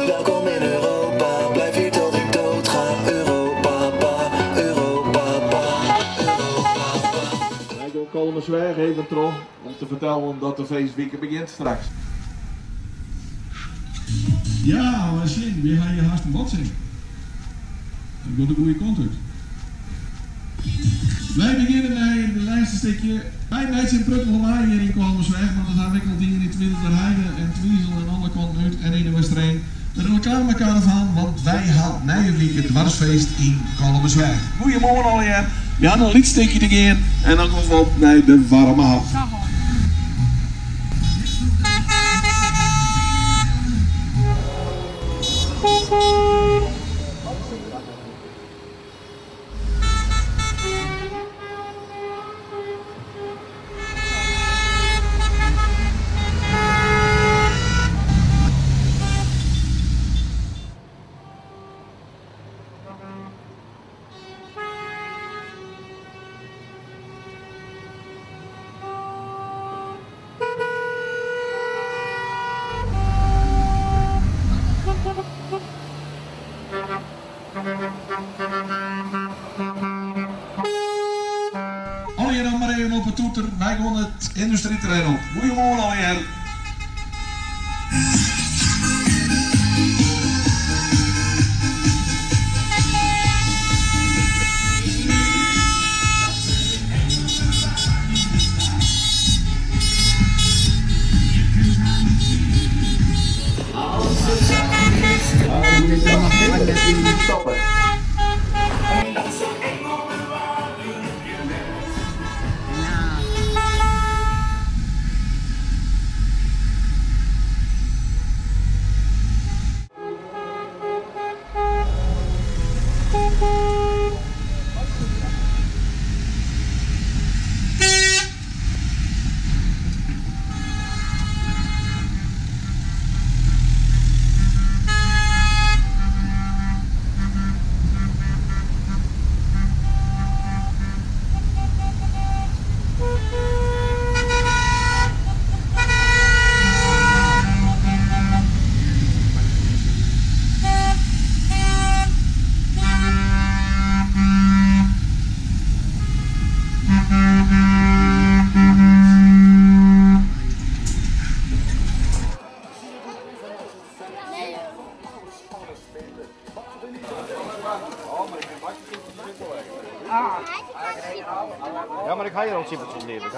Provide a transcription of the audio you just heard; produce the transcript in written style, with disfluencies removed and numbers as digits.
Welkom in Europa, blijf hier tot ik dood ga. Europa, pa, Europa, pa, Europa, pa. Wij gaan Kollumerzweach even terug om te vertellen dat de feestweek begint straks. Ja, we zien, we gaan je haast een botsing. Dat gaat de goede kant uit. Wij beginnen bij de laatste stukje. Wij mensen in Pruttelhaai hier in Kollumerzweach, want dat heb ik al hier in Twizel en Twizel en alle kanten uit en in de Westereen. De reclamecaravan, want wij hadden nieuwe week het dwarsfeest in Kollumerzweach. Goedemorgen alweer. We hadden een lietstukje te gaan en dan komen we op naar de warme hap. Alweer dan maar even op het toeter, wij gaan het industrieterrein op. Goedemorgen alweer. Stoppen. Ja, maar ik ga hier al zien wat ze leven.